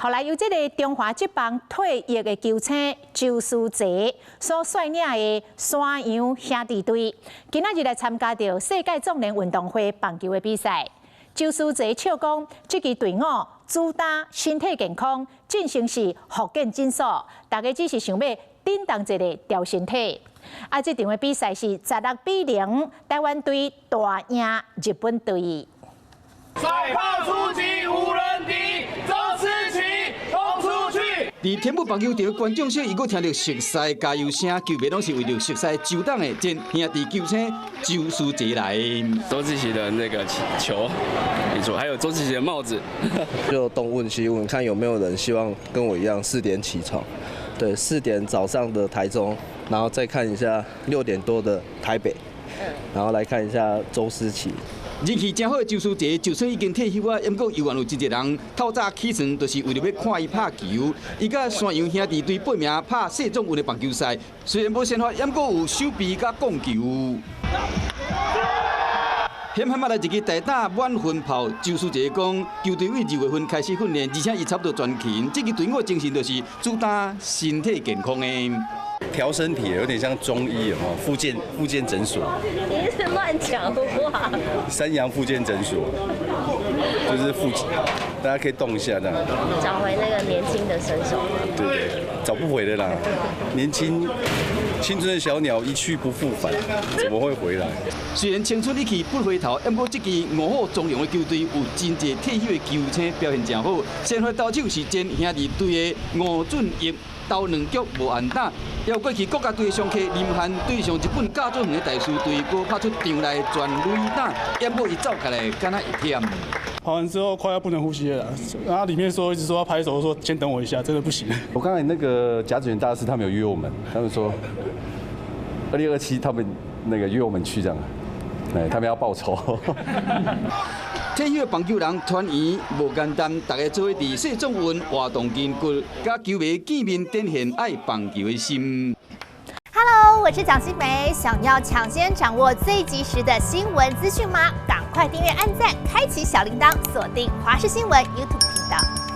後來由這个中華職棒退役的球星周思齊所率領的山羊兄弟隊，今仔日來參加著世界壯年運動會棒球的比賽。周思齊笑講，這支隊伍主打身體健康，進行是復健診所，大家只是想欲振動一下調身體。啊，這場的比賽是16比0，台灣隊大贏日本隊。帥炮出擊，無人敵，周思齊衝出去。佇天母棒球場觀眾席，伊閣聽著熟似加油聲，球迷攏是為著熟似周董的前兄弟球星周思齊來。周思齊的那個球，沒錯，還有周思齊的帽子。就東問西問，看有沒有人希望跟我一樣4點起床。對，4點早上的台中，然後再看一下6點多的台北，然後來看一下周思齊。人氣誠好的周思齊，就算已經退休啊，毋過猶原有真濟人透早起床，就是為著欲看伊拍球。伊佮山羊兄弟隊報名拍世壯運的棒球賽，雖然無先發，毋過有守備佮控球。險險仔來一支大膽滿分炮，周思齊講，球隊為2月份開始訓練，而且伊差不多全勤。這支隊伍精神就是主打身體健康的。調身體有點像中醫哦，復健診所。你是亂講話。山羊復健診所，就是復健，大家可以動一下這樣。找回那個年輕的身手。對對，找不回的啦，年輕青春的小鳥一去不復返，怎麼會回來？雖然青春一去不回頭，不過這支臥虎藏龍的球隊有真濟退休的球星表現誠好。先發投手是前兄弟隊的吳俊毅，投兩局無安打。猶過去國家隊的常客林翰對上日本甲佐園的大師隊，閣拍出場內全壘打，不過伊走起來敢若會忝。跑完之後快要不能呼吸了，然後裡面說一直說要拍手，說先等我一下，真的不行。我剛才那個甲子園大師他們有約我們，他們說2027他們那個約我們去這樣，哎，他們要報仇。退休的棒球人團圓無簡單，大家做伙佇世壯運活動筋骨，佮球迷見面，展現愛棒球的心。 Hello，我是蔣新梅，想要搶先掌握最及時的新聞資訊嗎？趕快訂閱、按讚、開啟小鈴鐺，鎖定華視新聞 YouTube 頻道。